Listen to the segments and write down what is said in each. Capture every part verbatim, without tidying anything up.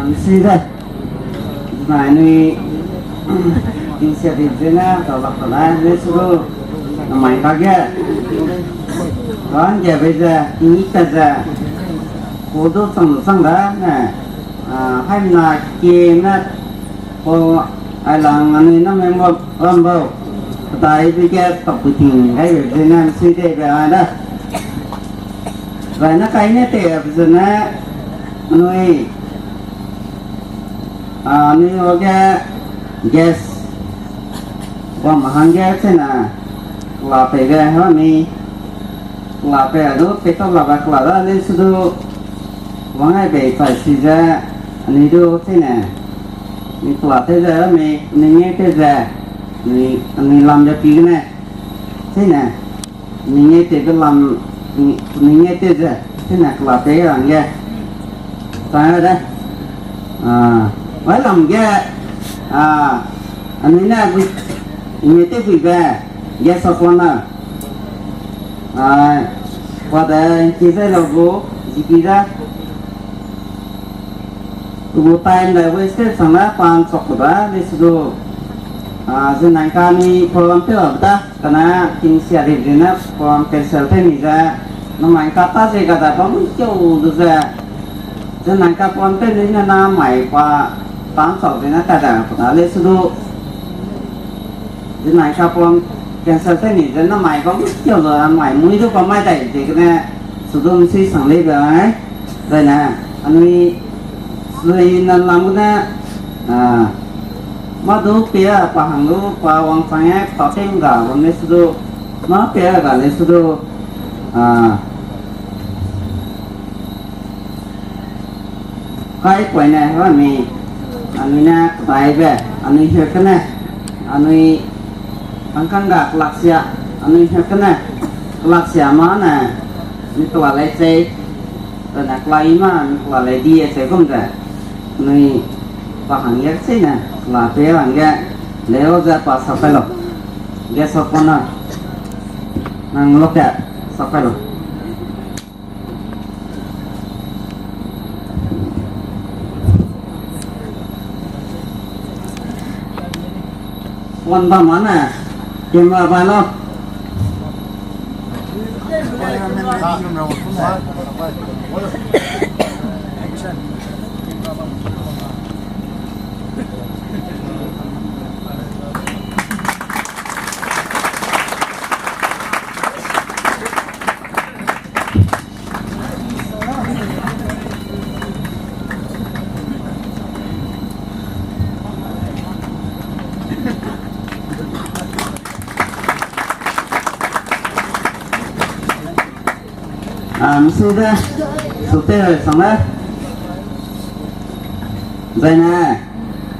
Side. Nai nui initiative zene, ta lak ta lai, le su du, namai kage. Ran ge be ze, ni ta ze. Ko du chang chang da, ne. Ah, hai na ke na, ko, ai lang, anui na meng ba, ram ba. Dai bi ge, ta pu ting, hai be zene, side be, ai da. Zai na kai ne te, be zene, anui, Ah, ni oge gas bam hangge chena kela pei ge ha mi kela pei du pei ta la ba kela da ni su du wang ai bei chai si ze ni du chena ni kela te ze mi ni nge te ze ni ni lam ja pi gene chena Ninge te be lam, ni-, ninge te ze, tene kela te rangge. Tang de. Ah, wai lam ge, ah, anui ne gui, ninge te gui be, ge sa kona. Ah, pa de, ki ze lo gu, zi ki ze. Gu time de waste sang la pan sok da, le su du. Ah, zenang ka ni program te ba da. Kana king sia ri ri na program cancel te ni ze, namai ka ta ze ka da bam kiu du ze, zenang ka program te ni na namai pa tan sau ze na ta da pa da le su du, zenang ka program cancel te ni ze namai bam kiu du namai mui du pa mai dai ze kene, su du msi sang le ga ai. Zaine, anui, sui nan lam gune, ah, mâ du pia pa hang lu, pa wangchang e, pa peng ga, wang ne su du, mâ pia ga ne su du, ah, kai poine, rami, anui ne, kedaibe, anui hekene, anui, hangkang ga kelaksia, anui hekene, kelaksia mâ ne, anui kela lei sei, Zane kela i ma, mi kela lei di e che gum ze. Nui pa hangge chine, kela pe hangge, leu ze pa sapai lau. Ge sa kona, nang loke sapai lau. Phone ba ma ne, camera ba lau. A, misi de, sute sang le. Zaine,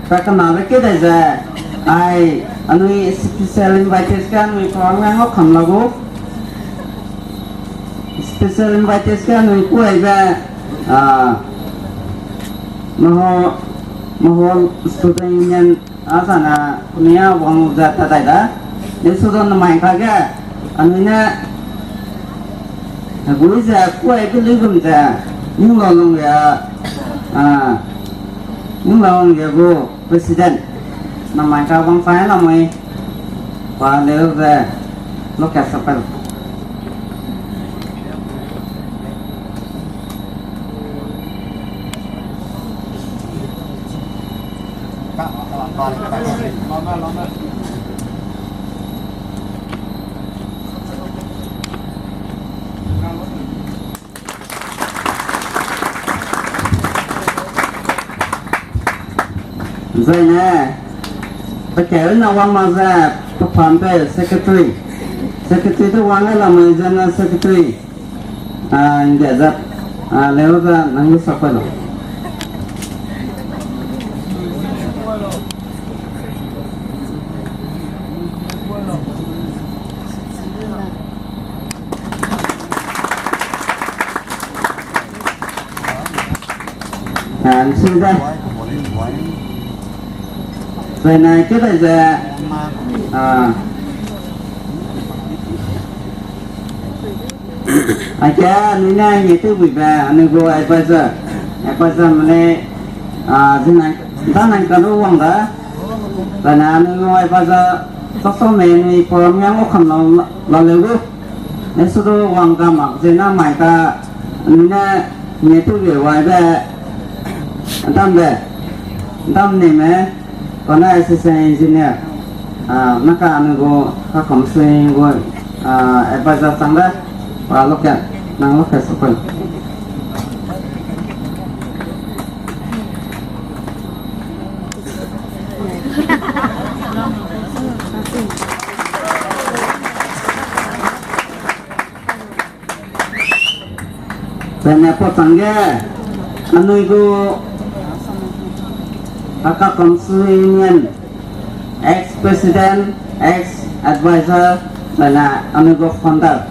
kakana be ke dai ze, ai, anui special invitees ke anui program ngai ngau kam la gu. Special invitees ke anui kuai be, a, Maho, Maho Student Union, a sana, kunia wang ze ta dai da. Ne su don mai ka ge, anui ne, Hegui ze kuai be lui gum ze, Ninglo Longria, a, Ninglo Longria gu President, namai ka wang fai lamui, pa leu ze, loke sapai. Zaine, pe keu na wang ma ze, pe pam pe secretary. Secretary te wang la mai General Secretary. A, ndia za, a, leu za, nang lu sapai lau. A, nsi da. Zaine ke dai ze, a, Aike anui ne nge tew bui be, anui gu advisor, advisor mane, Ah, zinai, danai ka lu wang da. Bana anui wai ba za, sa so me ni po miang o kham la, la le gu. Ne su du wang ga mak ze na mai ka, anui ne, ne tu be wai be, dam be, dam ne me, pa na assistant engineer, ah, na ka anui gu, ka kam sui gu, ah, advisor chang da, pa lokat, nang lokat support. Zene po changge, anui gu Hakka Council Union, ex president, ex advisor, zene anui gu founder.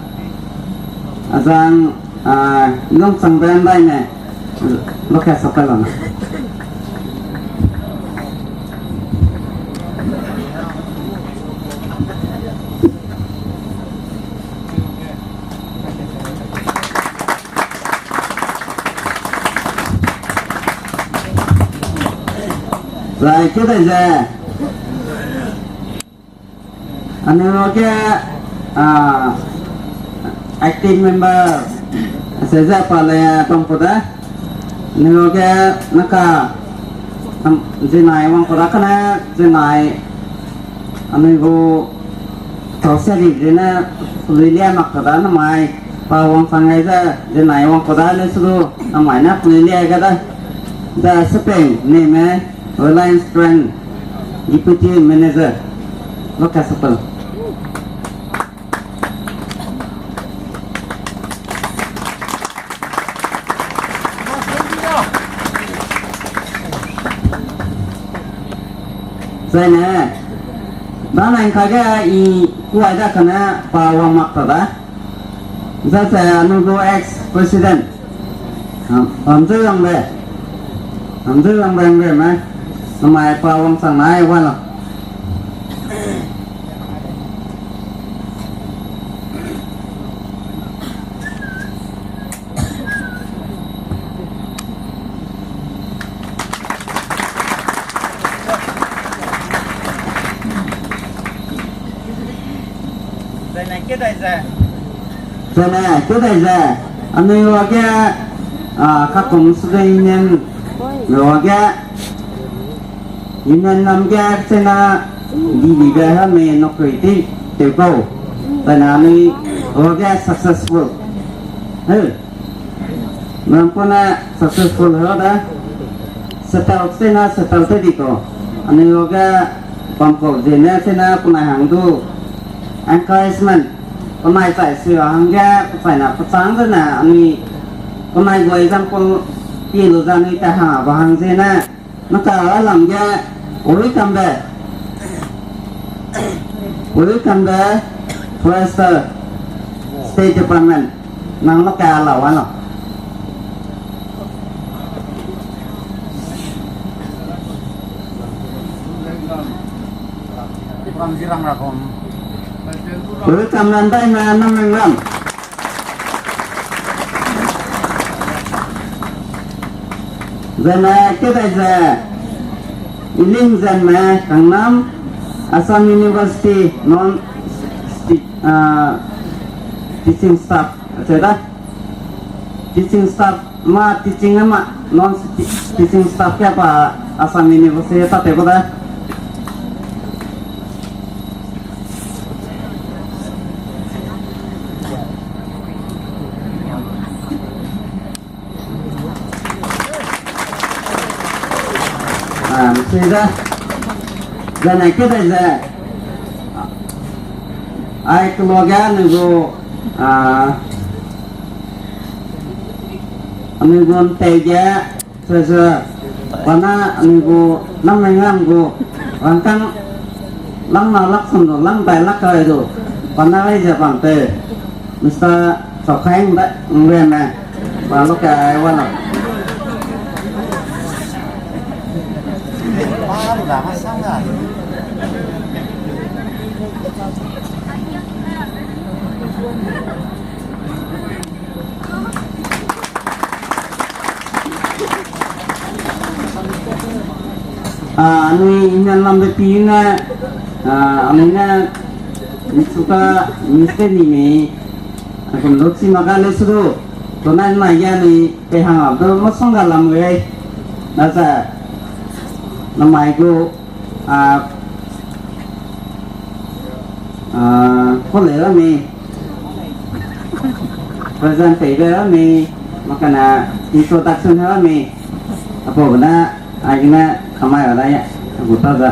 Azang, ah, Lungchang Brandai ne, lokat support lana. Zai, kedai ze. Anui ruage, ah, active member, se ze pa le pang ku da. Anui ruage naka, am, zinai wang ku da kane, zinai, anui gu, tau se ri zene, lui lia mak ku da namai, pa wang chang ai ze, zinai wang ku da le su du, namai na lui lia ga da. Da sepeng, ne me, Reliance Trend, Deputy Manager, lokat support. Zene, da nang kage i kuai da kane pa wang mak ta da. Za se anui gu ex president. Am, am zeu yang be. Am zeu yang be yang be me. Namai pa wang chang nai wa la. Zene kedai ze. Zene kedai ze. Anui ruage, ah, Kakum Student Union ruage. Union lam ge chena di di ge ha me nokri ti teu kau. Zene anui ruage successful. He. Nang kone successful hera da. Settle sena settle te di ko. Anui ruage bam ko zene sena penai hang du. Encouragement. Penai chai sui ra hangge, penai na pechang zene anui. Penai gu example pi lu za anui ta ha ba hang zene. Naka alam ge, Urikambe, Urikambe, Forester, State Department, nang maka ala wano. Urikambe ndai na nang nang ram. Zene kedai ze, Iling Zenme Kangnam, Assam University, non, ah, teaching staff, acheu da. Teaching staff, ma teaching ma, non teaching staff ke pa Assam University ta te ko da. Ah, msui da. Zene kedai ze. Ai kelo ge anui gu, ah, anui gu ntei ge, Treasurer, pa na anui gu, nang nang ram gu, rangkang, lang na lak sam du, lang dai lak kai du, pa na rai ze bam te, Mister Chokhaing da, ngwe me, pa lo kai wa la. Anui Indian lambe pi ne, anui ne, misuka, misteni mi, akum du chi mak ga le su du, tonai nai ge anui pei hang a du masang ga lam gai, na ze, namai gu, a, ko le ra mi, present pei be ra mi, makana introduction he ra mi, apau ne, aigene kamai ra dai, agu ta ze.